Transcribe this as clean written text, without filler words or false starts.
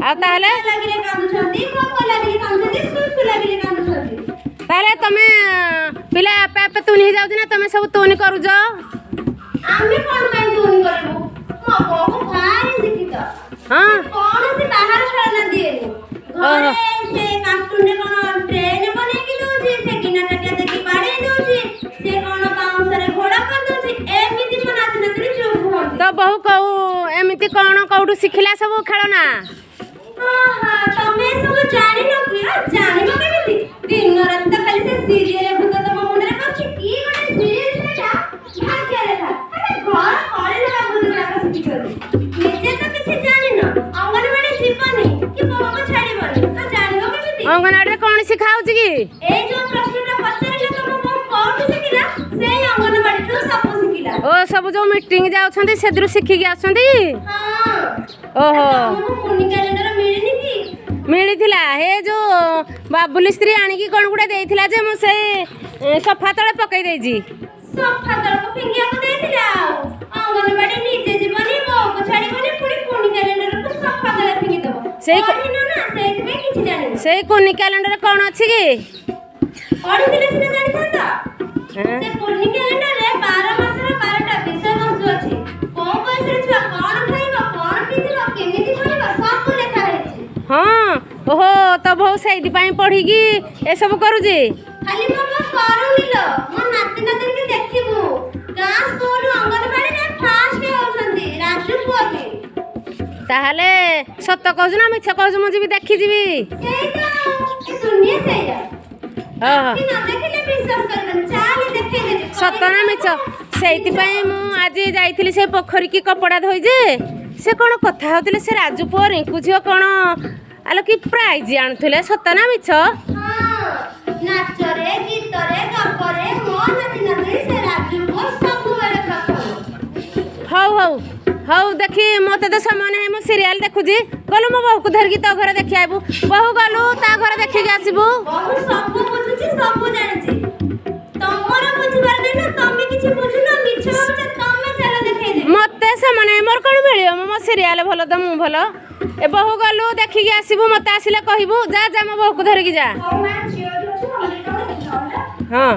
ଆଉ ତାହେଲେ ନିଦ ଲାଗିଲେ କାନ୍ଦୁଛନ୍ତି, ଭୋକ ଲାଗିଲେ କାନ୍ଦୁଛନ୍ତି, ଶୁଶୁ ଲାଗିଲେ କାନ୍ଦୁଛନ୍ତି। ତାହେଲେ ତମେ ପିଲା ଆପେ ଆପେ ତୁନି ହେଇଯାଉଛି ନା ତମେ ସବୁ ତୁନି କରୁଛ? ଆମେ କଣ ପାଇଁ ତୁନି କରିବୁ? ମୋ ବୋହୂ ଭାରି ଶିକ୍ଷିତ। କୌଣସି ବାହାର ଖେଳନା ଦିଏନି ଘରେ। ସେ କାର୍ଟୁନରେ କଣ ଟ୍ରେନ ବନେଇକି ଦଉଛି, ସେ ଗିନା ତାଟିଆ ଦେଖି ବାଡେଇ ଦଉଛି, ସେ କଣ ବାଉଁଶରେ ଘୋଡା କରିଦଉଛି। ଏମିତି ମୋ ନାତି ନାତୁଣୀ ଚୁପ୍ ହୁଅନ୍ତି। ତ ବୋହୂ କୋଉ ଏମିତି କଣ କୋଉଠୁ ଶିଖିଲା ସବୁ ଖେଳନା? ହଁ, ତମେ ଏସବୁ ଜାଣିନ କି? ଆଉ ଜାଣିବ କେମିତି? ଦିନ ରାତି ତ ଖାଲି ସେ ସିରିଏଲ ଭୂତ ତମ ମୁଣ୍ଡରେ ପଶୁଛି। କି ଗୋଟେ ସିରିଏଲ ସେଇଟା, ଭାଗ୍ୟରେଖା। ଆରେ, ଘର କଳି ଲଗା ଭୂତ ଗୁଡାକ ଶିଖିଛନ୍ତି। ନିଜେ ତ କିଛି ଜାଣିନ, ଅଙ୍ଗନବାଡି ଯିବନି କି ବୋଉକୁ ଛାଡିବନି, ତ ଜାଣିବ କେମିତି? ଅଙ୍ଗନବାଡ଼ିରେ କଣ ଶିଖା ହଉଛି କି? ଏଇ ଯୋଉ ପ୍ରଶ୍ନଟା ପଚାରିଲେ, ତମ ବୋଉ କୋଉଠୁ ଶିଖିଲା, ସେଇ ଅଙ୍ଗନବାଡିଠୁ ସବୁ ଶିଖିଲା। ଓ, ସବୁ ଯୋଉ ମିଟିଂ ଯାଉଛନ୍ତି, ସେଥିରୁ ଶିଖିକି ଆସୁଛନ୍ତି? ହଁ। ଓହୋ। ତମକୁ କୁନି କ୍ୟାଲେଣ୍ଡର ମିଳିନି କି? ମିଳିଥିଲା। ହେ ଯୋଉ ବାବୁଲି ସ୍ତ୍ରୀ ଆଣିକି କଣ ଗୋଟେ ଦେଇଥିଲା ଯେ ମୁଁ ସେଇ ସଫା ତଳେ ପକେଇ ଦେଇଛି। ସଫା ତଳକୁ ଫିଙ୍ଗିବାକୁ ଦେଇଥିଲା। ଆଉ ଅଙ୍ଗନବାଡି ନିଜେ ଯିବନି, ବୋଉକୁ ଛାଡିବନି, ପୁଣି କୁନି କ୍ୟାଲେଣ୍ଡରକୁ ସଫା ତଳେ ଫିଙ୍ଗିଦବ। ପଢିନ ନା, ସେଇଥିପାଇଁ କିଛି ଜାଣିନ। ସେଇ କୁନି କ୍ୟାଲେଣ୍ଡରରେ କଣ ଅଛି କି? ପଢିଥିଲେ ସିନା ଜାଣିଥାନ୍ତ। ସେ କୁନି କ୍ୟାଲେଣ୍ଡରରେ 12 ମାସର 12ଟା ବିଷୟବସ୍ତୁ ଅଛି। କୋଉ ବୟସରେ ଛୁଆ କଣ ଖାଇବ, କଣ ପିନ୍ଧିବ, କେମିତି ପଢିବ, ସବୁ ଲେଖା ହେଇଛି। ହଁ, ଓହୋ, ତ ବୋଉ ସେଇଥିପାଇଁ ପଢିକି ଏସବୁ କରୁଛି। ଖାଲି ମୋ ବୋଉ କରୁନି ଲୋ, ମୋ ନାତି ନାତୁଣୀକି ଦେଖିବୁ, ଗାଁ ସ୍କୁଲ ଅଙ୍ଗନବାଡିରେ ଫାଷ୍ଟ ହଉଛନ୍ତି, ରାଜୁ ପୁଅ ବି। ତାହେଲେ ସତ କହୁଛୁ ନା ମିଛ କହୁଛୁ? ମୁଁ ଯିବି, ଦେଖିଯିବି। ସେଇ ତ ଆଉ, ଏ ଦୁନିଆ ସେଇଆ। ଆଖି ନ ଦେଖିଲେ ବିଶ୍ୱାସ କରିବନି। ଚାଲେ, ଦେଖେଇଦେବି। ସତ ନା ମିଛ? ସେଇଥିପାଇଁ ମୁଁ ଆଜି ଯାଇଥିଲି ସେ ପୋଖରୀକି କପଡ଼ା ଧୋଇ ଯେ ସେ କ'ଣ କଥା ହଉଥିଲେ, ସେ ରାଜୁ ପୁଅ ରିଙ୍କୁ ଝିଅ କ'ଣ ଆଲୋ କି ପ୍ରାଇଜ୍ ଆଣୁଥିଲେ। ସତ ନା ମିଛ? ହଁ, ନାଚରେ, ଗୀତରେ, ଗପରେ ମୋ ନାତି ନାତୁଣୀ, ସେ ରାଜୁ ପୁଅ ସବୁବେଳେ ପ୍ରଥମ। ହଉ ହଉ ହଉ, ଦେଖି ମୋତେ ତ ସମୟ ନାହିଁ, ମୁଁ ସିରିଏଲ ଦେଖୁଛି। ଗଲୁ, ମୋ ବୋହୂକୁ ଧରିକି ତୋ ଘରେ ଦେଖି ଆଇବୁ। ବୋହୂ, ଗଲୁ ତା ଘରେ ଦେଖିକି ଆସିବୁ। ବୋହୂ ସବୁ ବୁଝୁଛି, ସବୁ ଜାଣିଛି। ତମର ବୁଝିବାର ନାହିଁ ନା, ତମେ କିଛି ବୁଝୁନ, ମିଛ ଭାବୁଛ ତମେ। ଚାଲ, ଦେଖେଇଦେବି। ମୋତେ ସମୟ ନାହିଁ। ମୋର କ'ଣ ମିଳିବ? ମୋ ସିରିଏଲ ଭଲ ତ ମୁଁ ଭଲ। ଏ ବୋହୂ, ଗଲୁ ଦେଖିକି ଆସିବୁ, ମୋତେ ଆସିଲେ କହିବୁ। ଯା ଯା, ମୋ ବୋହୂକୁ ଧରିକି ଯା। ହଉ ମା, ଝିଅ ଏଠି ଅଛି, ମନ୍ଦିର ଦେଖିବା। ହଁ।